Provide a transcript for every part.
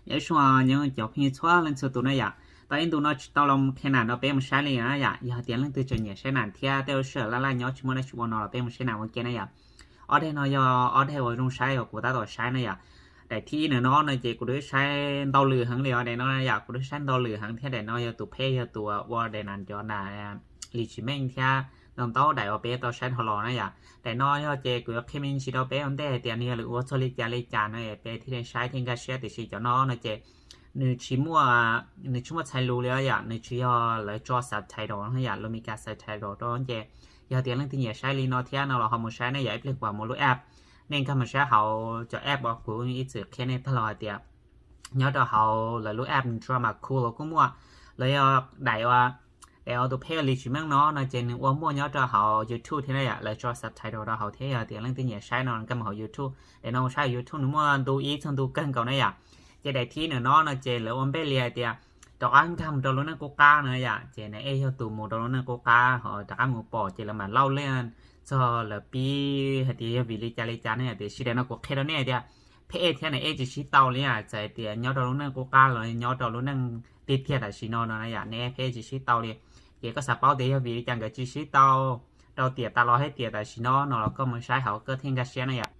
Nyob zoo nyob cov phooj ywg txhua leej txhua tus na yom. Tau ib ntu no tsis tau los qhia nam rau peb mus saib li na yom. Yog hais tias leej twg tseem nyiam saib nam thiab tej lub sij hawm laj laj nyob tsis muaj dab tsi ua no los peb mus saib nam ua ke na yom. Ob daim no yog ob daim uas zoo saib uas kuv tab tom saib na yom. Daim thib ib no no ces kuv twb saib ntau lwm heev li os daim no yom, kuv twb saib ntau lwm heev thiab daim no yog tus pheb yog tus ua daim nas cov nas li tsis meej thiab ntau ntau daim uas peb tau saib dhau los na yom. Daim no yog ces kuv yuav qhia me ntsis rau peb ua ntej hais tias nws yog lawv ua txog li cas li cas no peb thiaj li saib thiaj nkag siab, tiam sis cov no no ces nws tsis muaj, nws tsis muaj txhais lus li yom, nws tsis yog lawv tso subtitle no yom, lus Meskas subtitle rau ces yog tias leej twg nyiam saib li no thiab no los ho mus saib ne yom. Ib pliag kuv mam muab lub app, nej nkag mus saib hauv cov app uas kuv ib txwm qhia nej tag los hais tias nyob rau hauv lawv lub app Drama Cool los kuj muaj, los yog daim uas daim uas tus pheb li tsis meej no no ces nws ua muaj nyob rau hauv YouTube thiab na yom, lawv tso subtitle rau hauv thiab. Yog tias leej twg nyiam saib no nkag mus hauv YouTube, daim no mus saib hauv YouTube nws muaj ntu ib txog ntu kawg nkaus na yom. Ces daim thib no no no ces lawv ua npe li hais tias rov qab nkag mus rau lub neej qub qab no yom, ces nas ej yog tus mus rau lub neej qub qab ho rov qab mus pom ces lawv mam lauj leej txog lawv pib hais tias yog vim li cas li cas ne yom. Tiam sis daim no kuv qhia rau nej hais tias pheb ej thiab nas ej tsis sib tau li yom, txawm hais tias nyob rau lub neej qub qab los nyob rau lub neej tiag tiag tam sim no no na yom, nas ej pheb ej tsis sib tau li. Ces koj xav paub tias yog vim li cas nkawd tsis sib tau rau tiam tas los thiab tiam tam sim no no los koj mus saib hauv koj thiaj nkag siab na yom.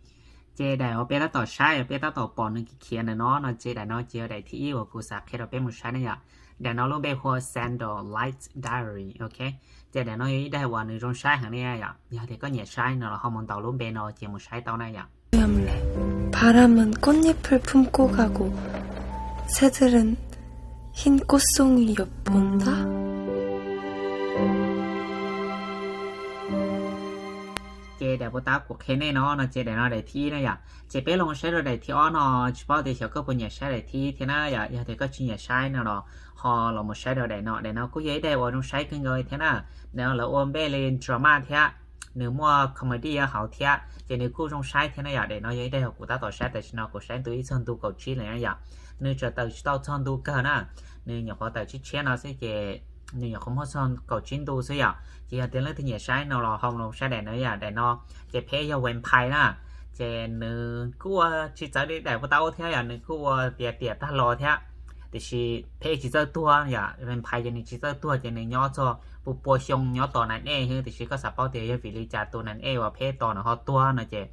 Ces daim uas peb tab tom saib peb tab tom pom nws khiav ntawm no no ces daim no ces yog daim thib ib uas kuv xav qhia rau peb mus saib na yom. Daim no lub npe hu ua Candlelight Diary, ok. Ces daim no yog ib daim uas nws zoo saib heev li yom, yog tias koj nyiam saib no los ho mus ntaus lub npe no ces mus saib tau na yom. 바람은 꽃잎을 품고 가고 새들은 흰 꽃송이 엿본다. Ces daim puas tab kuv qhia nej no no ces daim no daim thib ib na yom. Ces peb los saib rau daim thib ob no, tsis paub tias xyov koj puas nyiam saib daim thib ib thiab na yom. Yog tias koj tsis nyiam saib no los ho los mus saib rau daim no, daim no kuj yog ib daim uas zoo saib kawg nkaus thiab na. Daim no lawv ua npe li drama thiab, nws muaj comedy hauv thiab ces nws kuj zoo saib thiab na yom. Daim no yog ib daim uas kuv tab tom saib tam sim no kuv saib ntu ib txog ntu kaum tsib lawm na yom. Nws tseem tawm tsis tau txog ntu kawg na, nws nyuam qhuav tawm tshiab tshiab no xwb ces nws nyuam qhuav muaj txog kaum tsib ntu xwb yom. Ces yog tias leej twg nyiam saib no los ho los saib daim no yom. Daim no ces pheb yog vampire na, ces nws kuj ua tsis txawv li daim puas tab thiab yom, nws kuj ua tias tiam tag los thiab. Tiam sis pheb tsis txawj tuag yom, vampire ces nws tsis txawj tuag ces nws nyob txog pua pua xyoo nyob tos nas ej xwb. Tiam sis koj xav paub tias yog vim li cas tus nas ej uas pheb tos nws ho tuag no ces,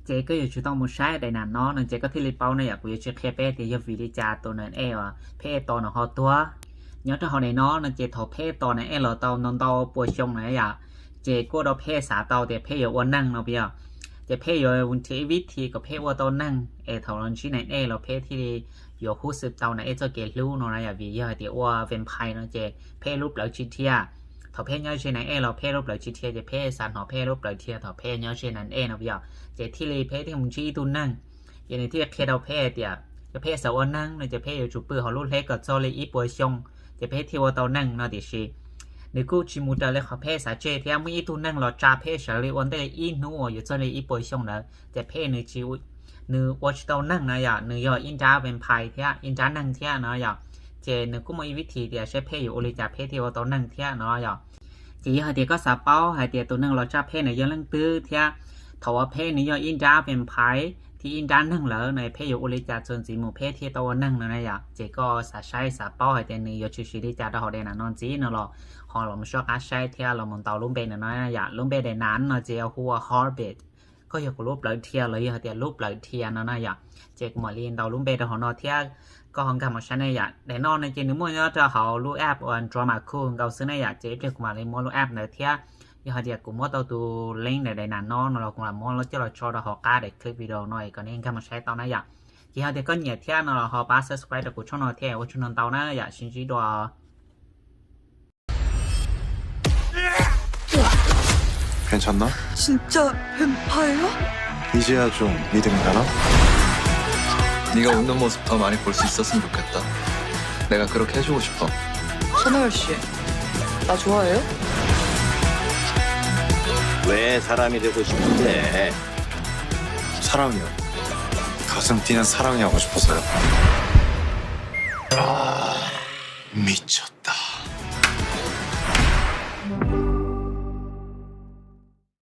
ces koj yuav tsum tau mus saib daim nas no no ces koj thiaj li paub na yom. Kuv yuav tsis qhia peb tias yog vim li cas tus nas ej uas pheb tos nws ho tuag. Nyob rau hauv daim no no ces thaum pheb tos nas ej los tau ntau ntau pua xyoo na yom, ces kuj ua rau pheb xav tau tias pheb yuav ua neeg no puas yog. Ces pheb yuav nrhiav ib vib thi kom pheb ua tau neeg es thaum los ntsib nas ej los pheb thiaj li yuav hub xwm tau nas ej txoj kev hlub no na yom. Vim yog hais tias ua vampire no ces pheb lub plawv tsis dhia. Thaum pheb nyob ze nas ej los pheb lub plawv tsis dhia ces pheb xav hnov pheb lub plawv dhia thaum pheb nyob ze nas ej no puas yog. Ces thiaj li pheb thiaj mus ntsib ib tug neeg, ces nws thiaj qhia rau pheb hais tias yog pheb xav ua neeg no ces pheb yuav tsum pw hauv lub hleb kom txog li ib puas xyoo ces pheb thiaj ua tau neeg no. Tiam sis nws kuj tsis mus raws li qhov pheb xav tseg thiab, muaj ib tug neeg los tsa pheb sawv li ua ntej ib hnub uas yuav txog li ib puas xyoo ntawd ces pheb nws tsis, nws ua tsis tau neeg na yom. Nws yog ib nrab vampire thiab ib nrab neeg thiab no yom. Ces nws kuj muaj ib vib thi tias saib pheb yuav ua li cas pheb thiaj ua tau neeg thiab no yom. Ces yog hais tias koj xav paub hais tias tus neeg los tsa pheb nws yog leej twg thiab thaum uas pheb nws yog ib nrab vampire thiab ib nrab neeg lawm no pheb yuav ua li cas txuas ntxiv mus pheb thiaj tau ua neeg no na yom. Ces koj xav saib xav paub hais tias nws yuav tshwm sim li cas rau hauv daim nas no ntxiv no los ho los mus soj qab saib thiab los mus ntaus lub npe no no yom. Lub npe daim nas no ces hu ua Heartbeat, koj yog kuv lub plawv dhia los yog hais tias lub plawv dhia no na yom. Ces kuv mam li ntaus lub npe rau hauv no thiab koj ho nkag mus saib ne yom. Daim no no ces nws muaj nyob rau hauv lub app uas Drama Cool nkaus xwb ne yom. Ces ib pliag kuv mam li muab lub app ntawd thiab yog hais tias kuv muab tau tus link daim nas no no los kuv mam muab coj los tso rau hauv qab daim clip video no es kom nej nkag mus saib tau na yom. Ces yog tias koj nyiam thiab no los ho pab subscribe rau kuv channel no thiab ua tsaug ntau ntau na yom. Sib ntsib dua. 괜찮나? 진짜 뱀파이어? 이제야 좀 믿음이 가나? 네가 웃는 모습 더 많이 볼 수 있었으면 좋겠다. 내가 그렇게 해주고 싶어. 선호열 씨, 나 좋아해요? 왜 사람이 되고 싶은데? 사랑이요. 가슴 뛰는 사랑이 하고 싶어서요. 아, 미쳤다.